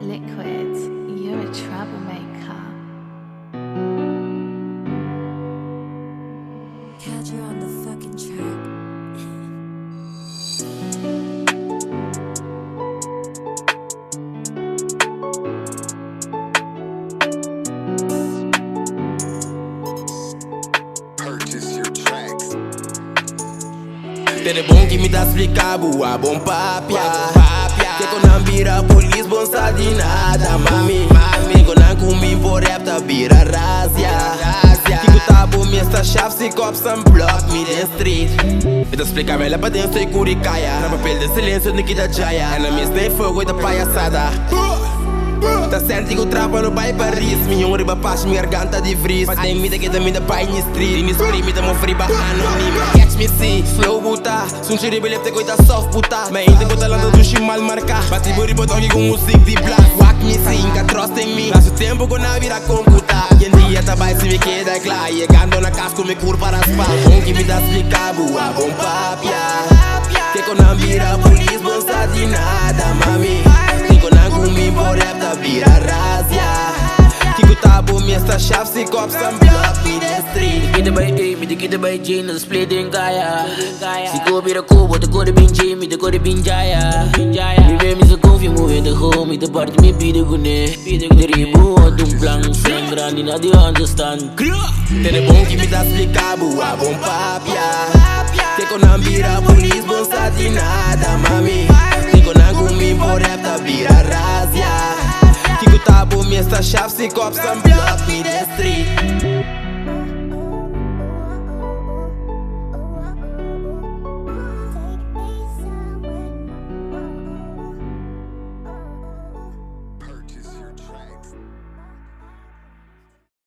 Liquid, you're a troublemaker. Catch her on the fucking track. Purchase your tracks. Tene bon ki mi ta splika bo a bon papia. Ke kon nan bira polis bon sa di nada, mami. Ko nan ku mi por rap ta bira razia. Kiko ta bo mes ta shaf si cops an block mi den street. Mi ta splika mela pa den soy kuri kaya. Na papel den silencio ni kita jaya. En a mis den fogo ta palhaçada. Ta senti ku trapa no bai Paris. Mi un riba pash mi garganta di vries. Pa den mi ta keda mi ta bai ni street. Ni street mi ta move riba anonima. Catch me si slow buta. Sunchi riba left ko ta soft buta. Ma ainda ko ta landa dushi mal marca. Bati bo riba doggy ku music di blast. Wak mi si inka trust in me. Lasu tempo ko na vira computa. Yen dia ta bai si mi keda kla. Llegando na cas ku mi curva raspa. Bon ki mi ta splika bo a bon papia. Ke ko nan bira polis bon sa di nada, mami. Ko nan ku mi por rap ta bira razia. Kiko ta bo mes ta shaf si cops an block mi den street. Mi kita bai A, mi kita bai J, na split den kaya. Si ko bira ko, te kore bin J, mi te kore bin Jaya. Mi be mi se confia, mu te ho, mi te parti mi pide gune. De ribu od un plan, sen grandi na di understand. Tene bon ki mi ta splika bo a bon papia. Ke kon nan bira polis bon sa di nada, mami. Ko nan ku mi por rap ta bira razia. Kiko ta bo mes ta shaf si cops an block mi den street.